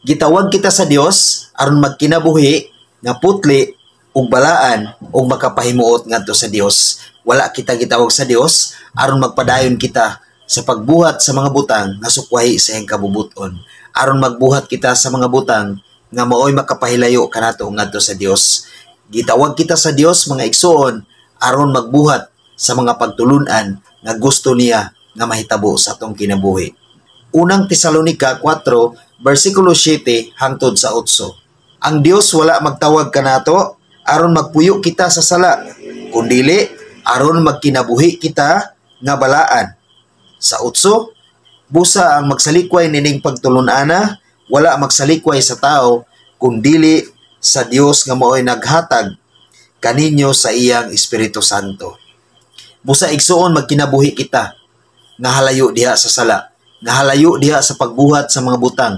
Gitawag kita sa Dios aron magkinabuhi nga putli ug balaan ug makapahimuot ngadto sa Dios. Wala kita gitawag sa Dios aron magpadayon kita sa pagbuhat sa mga butang nga sukwahi sa iyang kabubuton. Aron magbuhat kita sa mga butang nga maoy makapahilayo kanato ngadto sa Dios. Gitawag kita sa Dios, mga igsoon, aron magbuhat sa mga pagtulunan nga gusto niya nga mahitabo sa atong kinabuhi. Unang Tesalonika 4 versikulo 7 hangtod sa 8. Ang Dios wala magtawag kanato aron magpuyo kita sa sala, kundili aron magkinabuhi kita nga balaan. Sa 8, busa ang magsalikway nining pagtulun-ana wala magsalikway sa tao, kundili sa Dios nga maoy naghatag kaninyo sa iyang Espiritu Santo. Busa, igsuon, magkinabuhi kita nga halayo diha sa sala, nga halayo diha sa pagbuhat sa mga butang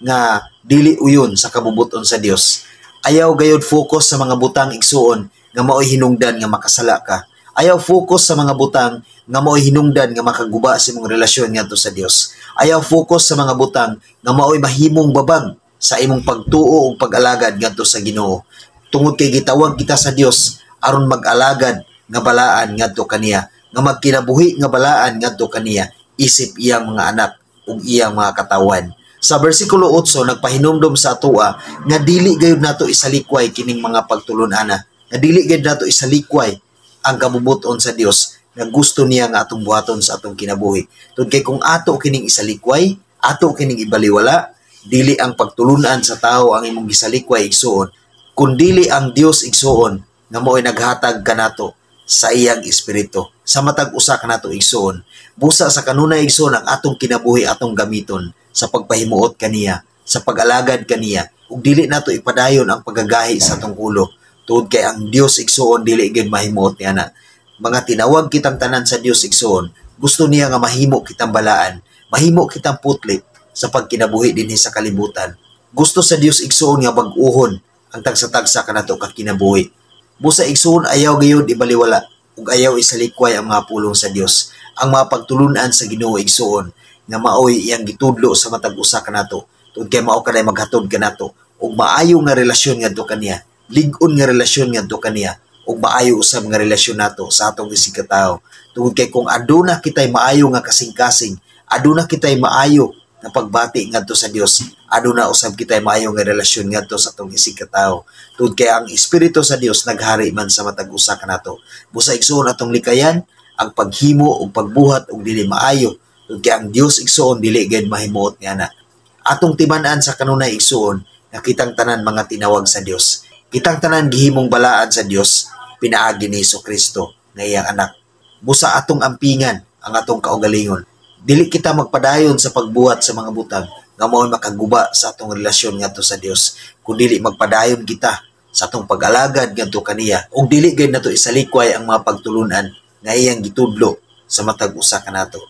nga dili uyon sa kabubuton sa Dios. Ayaw gayod focus sa mga butang, igsuon, nga maoy hinungdan nga makasala ka. Ayaw focus sa mga butang nga maoy hinungdan nga makaguba sa imong relasyon ngadto sa Dios. Ayaw focus sa mga butang nga maoy mahimong babag sa imong pagtuo ug pag-alagad ngadto sa Ginoo. Tungod kay gitawag kita sa Dios aron mag-alagad nga balaan ngadto kaniya, nga magkinabuhi nga balaan ngadto kaniya isip iyang mga anak ug iyang mga katawan. Sa bersikulo 8, nagpahinumdom sa atoa nga dili gayud nato isalikway kining mga pagtulun-ana, nga dili gayud nato isalikway ang kabubuton sa Dios nga gusto niya nga atong buhaton sa atong kinabuhi. Tungod kay kung ato kining isalikway, ato kining ibaliwala, dili ang pagtulunan sa tao ang imong gisalikway, igsuon, kundili ang Dios, igsuon, nga mao'y naghatag kanato sa iyang Espiritu sa matag usa kanato, igsuon. Busa sa kanunay, igsuon, ang atong kinabuhi atong gamiton sa pagpahimuot kaniya, sa pag-alagad kaniya, ug dili nato ipadayon ang paggagahi sa atong ulo, tungod kay ang Dios, igsuon, dili gyud mahimuot niana. Mga tinawag kitang tanan sa Dios, igsuon, gusto niya nga mahimo kitang balaan, mahimo kitang putli sa pagkinabuhi dinhi sa kalibutan. Gusto sa Dios, igsuon, nga bag-uhon ang tagsa-tagsa kanato ka kinabuhi. Busa, igsuon, ayaw gayud ibaliwala ug ayaw isalikway ang mga pulong sa Dios, ang mga pagtulunan sa Ginoo, igsuon, nga maoy iyang gitudlo sa matag usa kanato, tungod kay mao kanay maghatod kanato ug maayo nga relasyon ngadto kaniya, lig-on nga relasyon ngadto kaniya, ug maayo usab nga relasyon nato sa atong isigkatawo. Tungod kay kung aduna kitay maayo nga kasing-kasing, aduna kitay maayo nga pagbati ngadto sa Dios, aduna usab kitay maayo nga relasyon ngadto sa atong isigkatawo, tungod kay ang Espiritu sa Dios naghari man sa matag usa kanato. Busa, igsuon, atong likayan ang paghimo ug pagbuhat og dili maayo, tungod kay ang Dios, igsuon, dili gayud mahimuot niana. Atong timan-an sa kanunay, igsuon, nga kitang tanan mga tinawag sa Dios, kitang tanan gihimong balaan sa Dios pinaagi ni Hesus Kristo nga iyang anak. Busa atong ampingan ang atong kaugalingon. Dili kita magpadayon sa pagbuhat sa mga butang nga mao'y makaguba sa atong relasyon ngadto sa Dios, kundili magpadayon kita sa atong pag-alagad ngadto kaniya ug dili gayud nato isalikway ang mga pagtulunan nga iyang gitudlo sa matag usa kanato.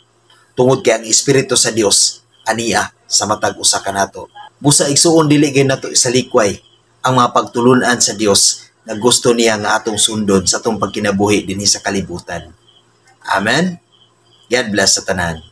Tungod kay ang Espiritu sa Dios ania sa matag usa kanato. Busa, igsuon, dili gayud nato isalikway ang mga pagtulunan sa Dios nga gusto niya nga atong sundon sa atong pagkinabuhi dinhi sa kalibutan. Amen. God bless sa tanan.